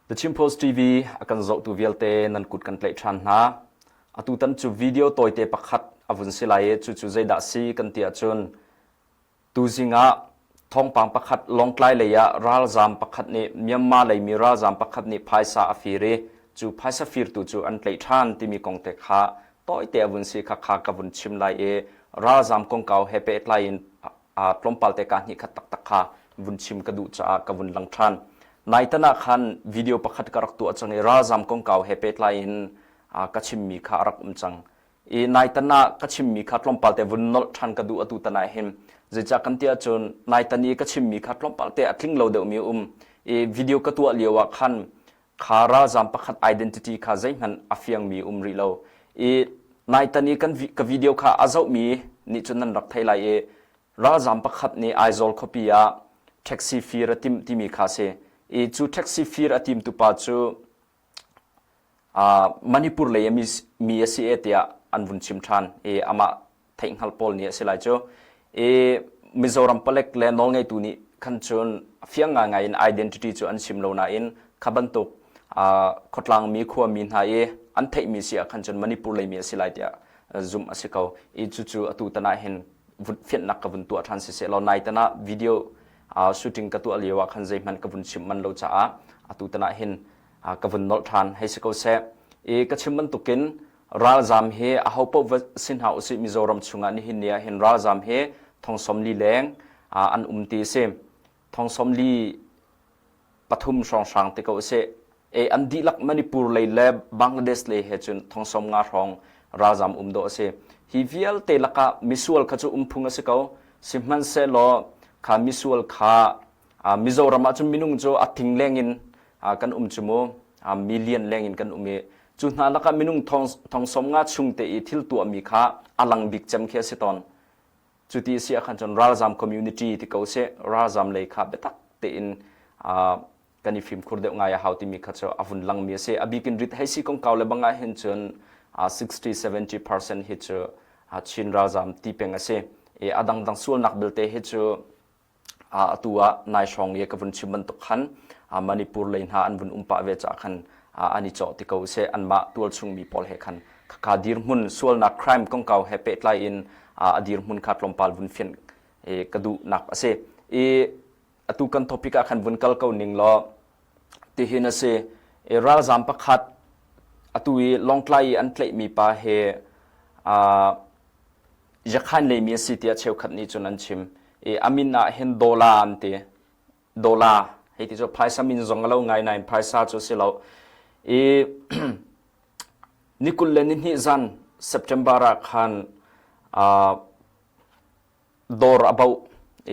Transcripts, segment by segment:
The Chin Post TV a kan zohtu vialte nan kut kan tlaih ṭhan hna. Atutan cu video tawite pakhat a vun si lai i cucu zeidah si kan ti ahcun tuzing ah thawngpang pakhat Lawngtlai lei ah ralzaam pakhat nih Myanmar leimi ralzaam pakhat nih phaisa a fir i cu phaisa firtu cu an tlaih ṭhan timi kong te kha tawite a vun si kha kha ka vun chim lai i ralzaam kongkau he pehtlai in tlawmpal te ka hnih khat taktak kha vun chim ka duh caah ka vun lang ṭhan. Naitan ah khan video pakhat ka rak tuah cang i ralzam kongkau he pehtlai in ka chimmi kha a rak um cang. I naitan ah ka chimmi kha tlawmpal te vun nolh ṭhan ka duh atu tan ah hin. Zeicah kan ti ahcun naitan i ka chimmi kha tlawmpal te a tling lo deuhmi a um. I video ka tuah lio ah khan kha ralzam pakhat identity kha zeihmanh a fiangmi um rih lo. I naitan i kan ka video kha a zohmi nih cun nan rak thei lai i ralzam pakhat nih Aizawl khuapi ah taxi fir a timh timi kha si. I cu taxi fir a timtu pa cu uh, Manipur lei mi, mi a si e tiah an vun chim ṭhan i amah theihhngalh pawl nih a si lai cu. I Mizoram palek le nawlngeitu nih khan cun fiang ngaingai in identity cu an chim lo nain kha bantuk khuatlang mi khuami hna i an theihmi si ah khan cun Manipur leimi a si lai tiah zumh a si ko. I cucu atu tan ah hin fianhnak ka vun tuah ṭhan si seh law nai tan ah video shooting ka tuah lio ah khan zeihmanh ka vun chim man lo caah atu tan ah hin ka vun nolh ṭhan hei si ko seh. I ka chim bantukin Ralzam hi ahopaoh va si hna usih Mizoram chungah nihin ni ah hin ralzam hi thong 40 leng an um ti a si. Thong 43 hrawnghrang ti ko usih. E, an dihlak Manipur lei le Bangladesh lei he cun thong 50 hrawng ralzam um dawh a si. Hi vialte lakah misual kha cu um phung a si ko. Sihmanhsehlaw kha misual kha Mizoram ahcun minung cu a ting leng in kan um cu mu million leng in kan um i cu hna lakah minung thong som nga chung te i thil tuahmi kha a lang bik cem khi a si tawn. Cu ti si ahkhan cun ralzam community ti ko seh ralzam lei kha biatak tein kan i fimkhur deuh ngai a hau timi kha cu a vun langmi a si. A bik in rit hei si kongkau le bang ah hin cun 60 70% hi cu Chin ralzam ti peng a si. I a dangdang sualnak belte hi cu atu ah nai hrawng i ka vun chim bantuk khan Manipur lei hna an vun um pah ve caah khan an i cawh ti ko seh anmah tualchung mi pawl he khan khakha dirhmun sualnak crime kongkau he pehtlai in a dirhmun kha tlawmpal vun fianh ka duhnak a si i atu kan topic ah khan vun kal ko ning law tihin a si i ralzam pakhat atu i Lawngtlai i an tlaihmi pa he Yakhan leimi a si tiah cheukhat nih cun an chim. I a min ah hin Dola an ti. Dola hei ti cu phaisa min zong a lo ngai nain phaisa cu a si lo. I ni 20 le ni hnih zan September ah khan uh, dawr a boh.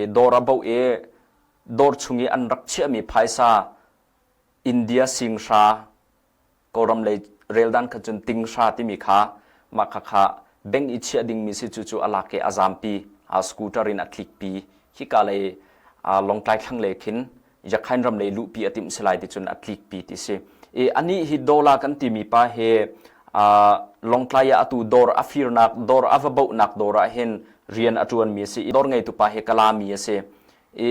I dawr a boh i dawr chung i an rak chiahmi phaisa India singhra Kawlram lei reldan kha cun tinghra timi kha mah kha kha bank i chiah dingmi si cu cu a lak i a zampi a scooter in a tlikpi hika lei Lawngtlai thlang lei khin Yakhain ram lei luhpi a timh si lai ti cun a tlikpi ti si i anih hi Dola kan timi pa hi Lawngtlai ah atu dawr a firnak dawr a va bohnak dawr ah hin rian a ṭuanmi a si i dawr ngeitu pa hi Kalami a si i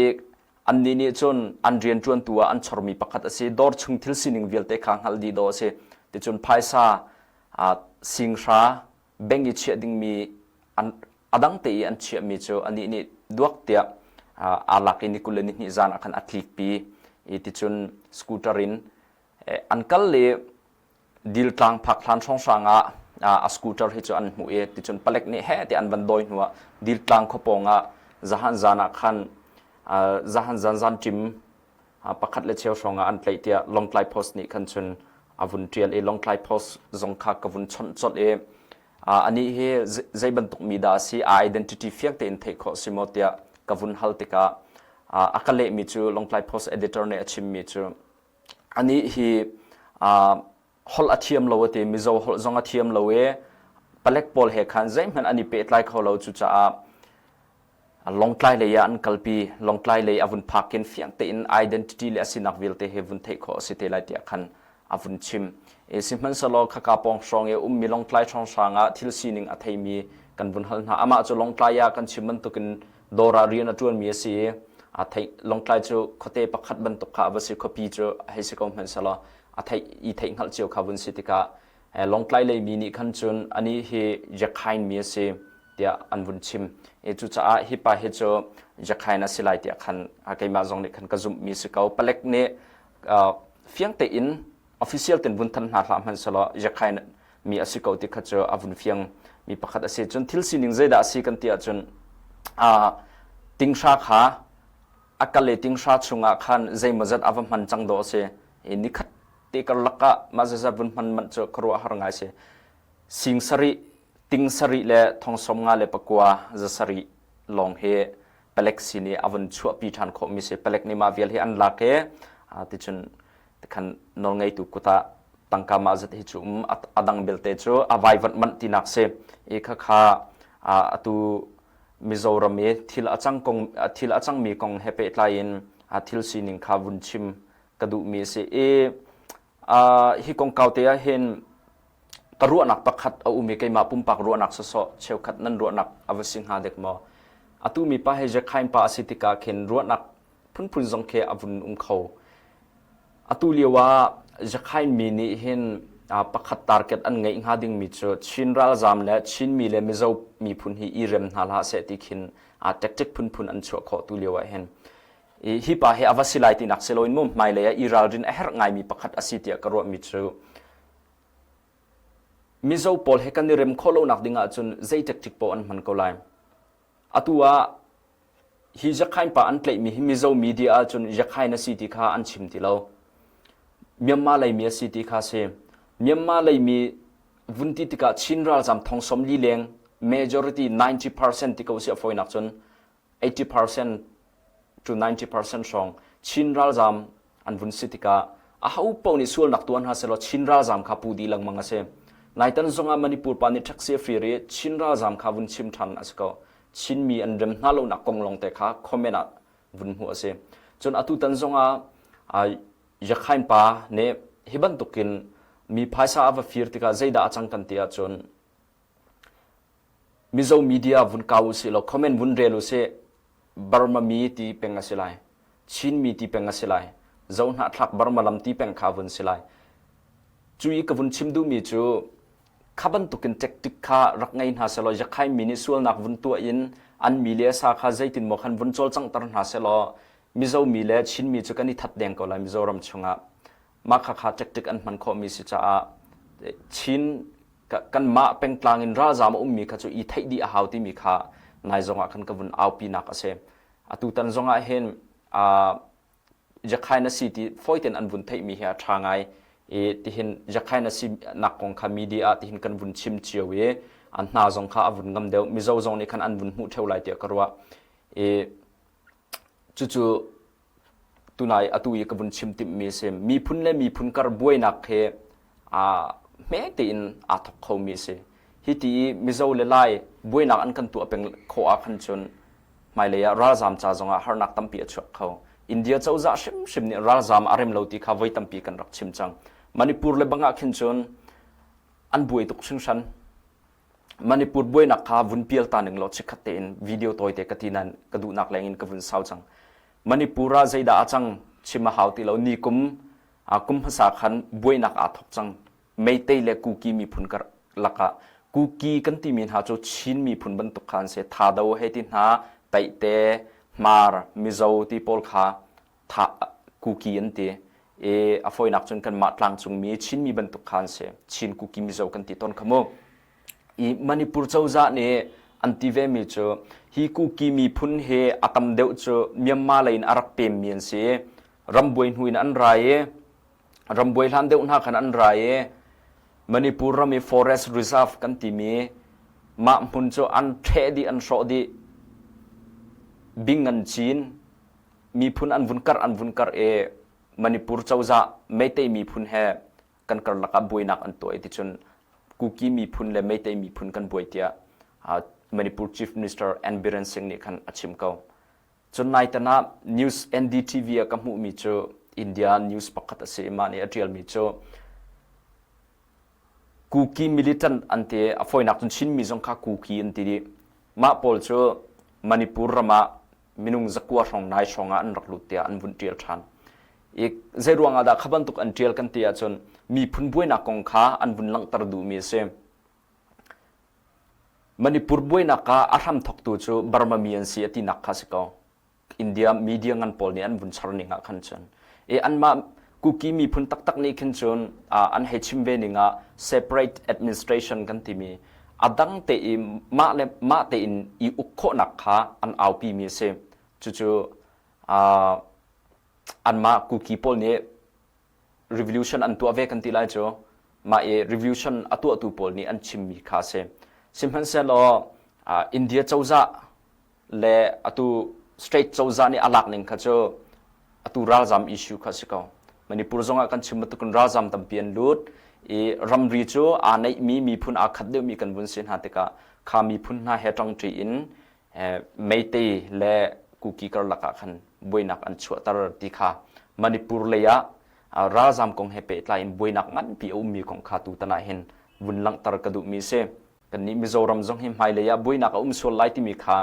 Annih nih cun an rianṭuantu ah an chormi pakhat a si. Dawr chung thil sining vialte kha hngalh dih dawh a si. Ticun phaisa singhra bank i chiah dingmi an a dang te i an chiahmi cu anih nih duak tiah aa lak i ni 20 le ni hnih zan ah khan a tlikpi i ticun scooter in an kal i Diltlang phak hlan hrawnghrang ah a scooter hi cu an hmuh i ticun palek nih heh ti an van dawi hnu ah Diltlang khuapawng ah zahan zan ah khan zahan zan zan ṭim pakhat le cheu hrawng ah an tlaih tiah Lawngtlai Post nih khan cun a vun ṭial i Lawngtlai Post zong kha ka vun chawnh colh i anih hi zei bantuk mi dah a si a identity fiang tein theih khawh si maw tiah ka vun hal tikah a ka lehmi cu Lawngtlai Post editor nih a chimmi cu Anih hi holh a thiam lo a ti, Mizo holh zong a thiam lo i palek pawl he khan zeihmanh an i pehtlai kho lo cucaah Lawngtlai lei ah an kalpi. Lawngtlai lei a vun phak in fiang tein identity le a sinak vialte he vun theih khawh a si te lai tiah khan a vun chim. E, sihmanhsehlaw khaka pawng hrawng i ummi Lawngtlai hrawnghrang ah thil sining a theimi kan vun hal hna. Amah cu Lawngtlai ah kan chim bantukin dawr ah rian a ṭuanmi a si i. A theih Lawngtlai cu khuate pakhat bantuk kha a va si khuapi cu hei si ko hmanh selaw a theih i theih hngalh cio kha vun si tikah Lawngtlai lei mi nih khan cun anih hi Yakhain mi a si tiah an vun chim. I cucaah hi pa hi cu Yakhain a si lai tiah khan keimah zong nih khan ka zumhmi si ko. Palek nih fiang tein official ten vun than hna hlah hmanh selaw Yakhain mi a si ko ti kha cu a vun fiang mi pakhat a si. Cun thil sining zeidah a si kan ti ahcun tinghra kha a kal i tinghra chungah khan zeimawzat a va hman cang dawh a si. I nikhat te karlak ah mah zazat vun hman manh cu khuaruahhar ngai si. Sing sarih, ting sarih le thong sawm nga le pakua za sarih lawng hi palek sin i a vun chuahpi ṭhan khawhmi si. Palek nih mah vial hi an lak i ticun tikhan nawlngeitu kut ah tangka mah zat hi cu um a dang belte cu a vaivanh manh tinak si. I khakha atu Mizoram i thil a cang kong thil a cangmi kong he pehtlai in thil sining kha vun chim ka duhmi a si i hi kongkau te ah hin ka ruahnak pakhat a um i keimah pumpak ruahnak sawsawh cheukhat nan ruahnak a va si hnga dek maw? Atu mi pa he Jekhaim pa a si tikah khin ruahnak phunphun zong khi a vun um kho. Atu lio ah Jekhaim mi nih hin pakhat target an ngeih hnga dingmi cu Chin ralzaam le Chinmi le Mizo miphun hi i rem hna hlah seh ti khin tactic phunphun an chuah khawh tu lio ah hin. Hi pa hi a va si lai tinak si loin mu hmailei ah i ralrin a herh ngaimi pakhat a si tiah ka ruahmi cu Mizo pawl he kan i rem khawh lonak ding ahcun zei tactic paoh an hman ko lai. Atu ah hi Yakhain pa an tlaihmi hi Mizo media ahcun Yakhain a si ti kha an chim ti lo. Myanmar leimi a si ti kha si. Myanmar leimi vun ti tikah Chin ralzam thong 40 leng majority 90% ti ko si a fawinak cun 80% to 90% hrawng Chin ralzam an vun si tikah aho paoh nih sualnak tuah hna sehlaw Chin ralzam kha pu dih lengmang a si. Naitan zongah Manipur pa nih taxi a fir i Chin ralzam kha vun chim ṭhan a si ko. Chinmi an rem hna lonak kong lawngte kha comment ah vun hmuh a si. Cun atutan zongah Yakhain pa nih hi bantukin mi phaisa a va fir tikah zeidah a cang kan ti ahcun Mizo media vun kau usih law comment vun rel usih Burma mi ti peng a si lai. Chin mi ti peng a si lai. Zohnahthlak Burma lam ti peng kha vun si lai. Cu i ka vun chim duhmi cu kha bantukin tactic kha rak ngei hna selaw Yakhai mi nih sualnak vun tuah in an mi le sa kha zeitin maw khan vun cawlcanghter hna selaw Mizo mi le Chin mi cu kan i that deng ko lai Mizoram chungah. Mah kha kha tactic an hman khawhmi si caah Chin kanmah pengtlang in ralzaam a ummi kha cu i theih dih a hau timi kha nai zongah khan ka vun aupinak a si. Atutan zongah hin Yakhain a si ti fawiten an vun theihmi hi a ṭha ngai i tihin Yakhain a si nak kong kha media ah tihin kan vun chim cio i an hna zong kha a vun ngam deuh. Mizo zong nih khan an vun hmuh ṭheo lai tiah ka ruah. I cucu tunai atu i ka vun chim timhmi a si. Miphun le miphun kar buainak hi aa hme tein aa thawk khomi a si. Hi ti i Mizo le Lai buainak an kan tuah peng khawh ah khan cun hmailei ah ralzaam ca zongah harnak tampi a chuak kho. India cozah hrimhrim nih ralzaam a rem lo ti kha voi tampi kan rak chim cang. Manipur le bang ah khin cun an buai tuk hringhran. Manipur buainak kha vun pial ta ning law chikkhat tein video tawite ka ti nain ka duhnak leng in ka vun sau cang. Manipur ah zeidah a cang chim a hau ti lo. Ni kum kum hmasa khan buainak aa thawk cang. Meitei le Kuki miphun lakah Kuki kan timi hna cu Chin miphun bantuk kha an si. Thado hei ti hna, Paihte, Hmar, Mizo ti pawl kha tha Kuki an ti. I a fawinak cun kanmah tlangcungmi Chinmi bantuk kha an si. Chin Kuki Mizo kan ti tawn kha mu. I Manipur cozah nih an ti vemi cu hi Kuki miphun hi a tam deuh cu Myanmar lei in a rak pemmi an si i rambuai hnu in an ra i rambuai hlan deuh hna khan an ra i Manipur ram i forest reserve kan timi mah hmun cu an ṭheh dih an hrawh dih bing an cin miphun an vun karh an vun karh i Manipur cozah Meitei miphun he kan karlak ah buainak an tuah i ticun Kuki miphun le Meitei miphun kan buai tiah Manipur Chief Minister N Biren Singh nih khan a chim ko. Cun naitan ah news NDTV ah ka hmuhmi cu India news pakhat a si i mah nih a ṭialmi cu Kuki militant an ti a fawinak cun Chinmi zong kha Kuki an ti dih. Mah pawl cu Manipur ram ah. Minung 900 hrawng nai hrawng ah an rak lut tiah an vun ṭial ṭhan. I zei ruang ah dah kha bantuk an ṭial kan ti ahcun miphun buainak kong kha an vun langhter duhmi a si. Manipur buainak ah a hramthawktu cu Burma mi an si a tinak kha si ko. India media ngan pawl nih an vun char ning ah khan cun i anmah Kuki miphun taktak nih khin cun an hei chim ve ning ah separate administration kan timi a dang te i mah le mah tein i uk khawhnak kha an aupi mi a si. Cucu anmah Kuki pawl nih revolution an tuah ve kan ti lai cu mah i revolution a tuahtu pawl nih an chimmi kha a si. Sihmanhsehlaw India cozah le atu state cozah nih a lak ning kha cu atu ralzam issue kha si ko. Manipur zongah kan chim bantukin ralzam tampi an lut i ramri cu aa neihmi miphun aa khat deuhmi kan vun si hna tikah kha miphun hna he ṭangṭi in Meitei le Kuki karlak ah khan buainak an chuahter ti kha Manipur lei ah ralzam kong he pehtlai in buainak nganpi a ummi kong kha tutan ah hin vun langhter ka duhmi a si. Kannih Mizoram zong hi hmailei ah buainak a um sual lai timi kha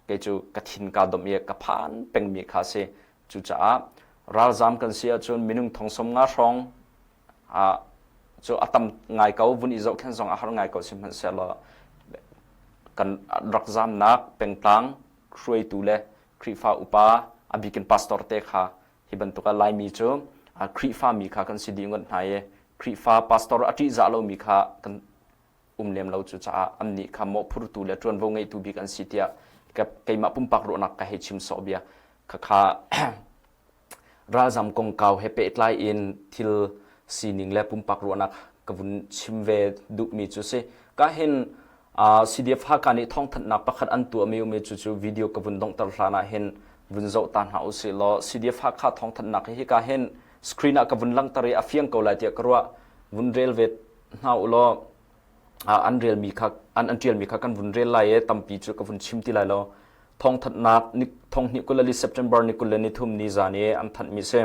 kei cu ka thin kaa domh i ka phan pengmi kha a si. Cucaah ralzam kan si ahcun minung thong 50 hrawng cu a tam ngai ko vun i zohkhenh zong a har ngai ko sihmanhsehlaw kan rak zamnak pengtlang hruaitu le Khrihfa upa a bikin pastor te kha hi bantuk ah Laimi cu Khrihfa mi kha kan si dih ngot hna i Khrihfa pastor a ṭihzah lomi kha kan um lem lo cu caah annih kha mawhphurtu le ṭuanvo ngeitu bik an si tiah keimah pumpak ruahnak ka hei chim sawh bia khakha Ralzam kongkau he pehtlai in thil sining le pumpak ruahnak ka vun chim ve duhmi cu si. Ka hin CDF Haka nih thawngthanhnak pakhat an tuahmi ummi cu cu video ka vun donghter hlan ah hin vun zoh ta hna usih law CDF Hakha thawngthanhnak hi hika hin screen ah ka vun langhter i a fiang ko lai tiah ka ruah. Vun rel ve hna u law an relmi kha an an ṭialmi kha kan vun rel lai i tampi cu ka vun chim ti lai lo. Thawngthanhnak ni thonghnih 24 September ni 23 ni zan i an thanhmi si.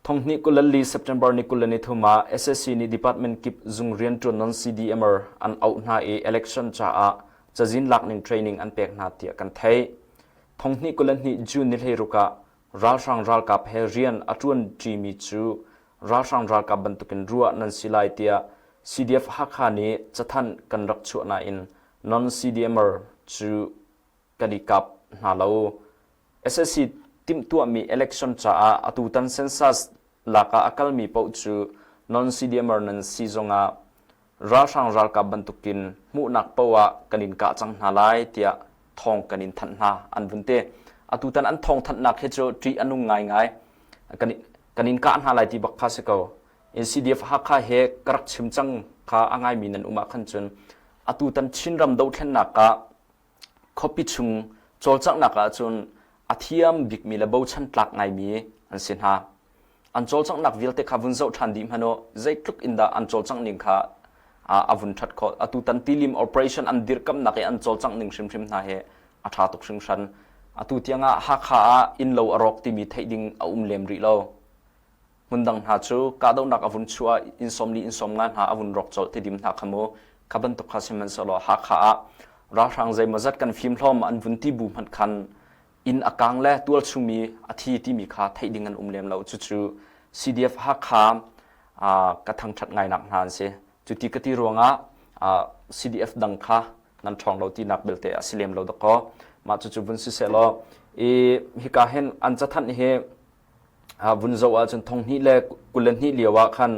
Thonghnih 24 September ni 23 ah SSC nih department kip zung rianṭuan non CDMer an auh hna i election caah cazin lakning training an pek hna tiah kan theih. Thonghnih 22 June ni 16 ah ralhrang ralkap he rian a ṭuanṭimi cu ralhrang ralkap bantukin ruah nan si lai tiah CDF Hakha nih cathanh kan rak chuah nain non-CDMer cu kan i kap hna lo. SSC timhtuahmi election caah atutan census lak ah a kalmi paoh cu non-CDMer nan si zongah ralhrang ralkap bantukin hmuhnak paoh ah kan in kah cang hna lai tiah thawng kan in thanh hna an vun ti. Atutan an thawng thanhnak hi cu ṭih a nung ngaingai. Kan, kan in kah hna lai ti bak kha si ko. CDF Hakha he ka rak chim cang kha a ngaimi nan um ah khan cun atutan Chinram dothlennak ah khuapi chung cawlcanghnak ah cun a thiam bikmi le bochan tlak ngaimi an si hna. An cawlcanghnak vialte kha vun zoh ṭhan dih hmanh u, zeitluk in dah an cawlcangh ning kha a vun ṭhat khawh. Atutan tilim operation an dirkamnak i an cawlcangh ning hrimhrim hna hi a ṭha tuk hringhran. Atu tiangah Hakha ah innlo a rawk timi theih ding a um lem rih lo. Hmundang hna cu kahdohnak a vun chuah inn 40 inn 50 hna a vun rawk colh ti dim hna kha mu. Kha bantuk kha sihmanhsehlaw Hakha ah ralhrang zeimawzat kan fimhlawm an vun ti bu hmanh khan inn a kang le tualchungmi a thi timi kha theih ding an um lem lo. Cucu CDF Hakha ka thangṭhat ngainak hna an si. Cuti ka ti ruangah CDF dang kha nan ṭhawng lo tinak belte a si lem lo dakaw. Mah cucu vun si sehlaw i hika hin an cathanh hi vun zoh ahcun thonghnih le 22 lio ah khan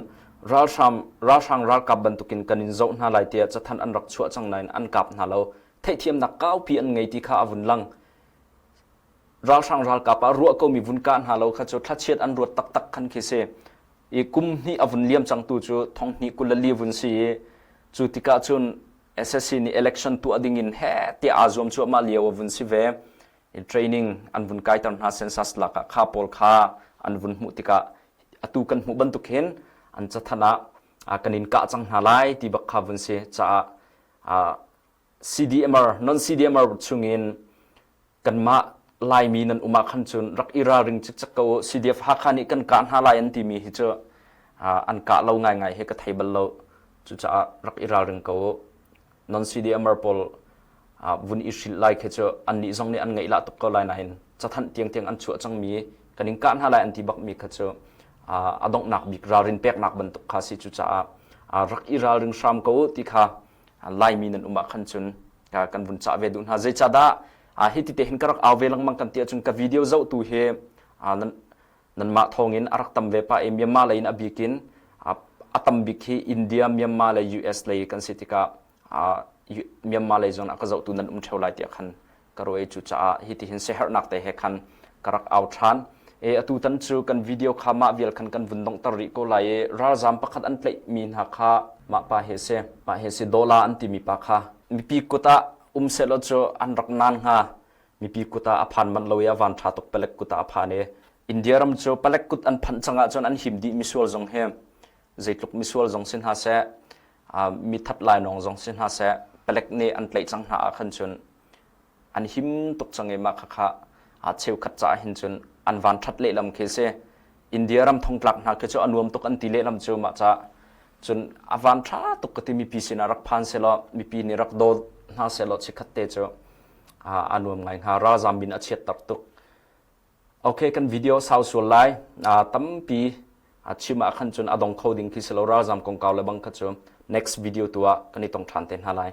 ralhrang ralhrang ralkap bantukin kan in zoh hna lai tiah cathanh an rak chuah cang nain an kap hna lo. Theihthiamnak kaupi an ngei ti kha a vun lang. Ralhrang ralkap ah ruah komi vun kah hna lo kha cu thlachiat an ruat taktak khan khi si. I kum hnih a vun liam cangtu cu thonghnih 24 vun si i cu tikah cun SSC nih election tuah ding in he tiah aa zuam cuahmah lio a vun si ve. Training an vun kaiter hna census lak ah kha pawl kha an vun hmuh tikah atu kan hmuh bantuk hin an cathanh ah kan in kah cang hna lai ti bak kha vun si caah CDMR non CDMR chungin kanmah Laimi nan um ah khan cun rak i ralring cikcek ko u. CDF Hakha nih kan kah hna lai an timi hi cu an kah lo ngaingai hi ka thei bal lo. Cucaah rak i ralring ko u. Non CDMR pawl. Vun i hrilh lai khi cu annih zong nih an ngaih lah tuk ko lai nain cathanh tiangtiang an chuah cangmi kan in kah hna lai an ti bakmi kha cu a donghnak bik ralrin peknak bantuk kha si. Cucaah rak i ralring hram ko u ti kha Laimi nan um ah khan cun kan vun cah ve duh hna. Zeicahdah hi ti te hin ka rak au ve lengmang kan ti ahcun ka video zohtu hi nanmah thawngin a rak tam ve pah i Myanmar lei in a bik in a tam bik hi India, Myanmar le US lei kan si tikah Myanmar lei zong ah ka zohtu nan um ṭheo lai tiah khan ka ruah i cucaah hi ti hin siaherhnak te he khan ka rak au ṭhan. E atu tan cu kan video kha mah vial khan kan vun donghter rih ko lai i ralzaam pakhat an tlaihmi hna kha mah pa hi si mah hi si Dola an timi pa kha mipi kut ah um sehlaw cu an rak naan hnga. Mipi kut ah a phan manh lo i a van ṭha tuk palek kut ah a phan i India ram cu palek kut an phanh cang ahcun an him dih. Misual zong hi zeitluk misual zong si hna seh, mi that lainawng zong si hna seh, palek nih an tlaih cang hna ah khan cun an him tuk cang i mah khakha cheukhat caah hin cun an van ṭhat lehlam khi si. India ram thongtlak hna khi cu a nuam tuk an ti lehlam cu. Mah ca cun a van ṭha tuk ka ti. Mipi sinah rak phan selaw, mipi nih rak daw hna selaw chikhat te cu a nuam ngai hnga. Ralzam min a chiatter tuk. Okay, kan video sau sual lai. Tampi chim ah khan cun a dong kho ding khi si lo ralzam kongkau le bang kha cu. Next video tu ah kan i tong ṭhan te hna lai.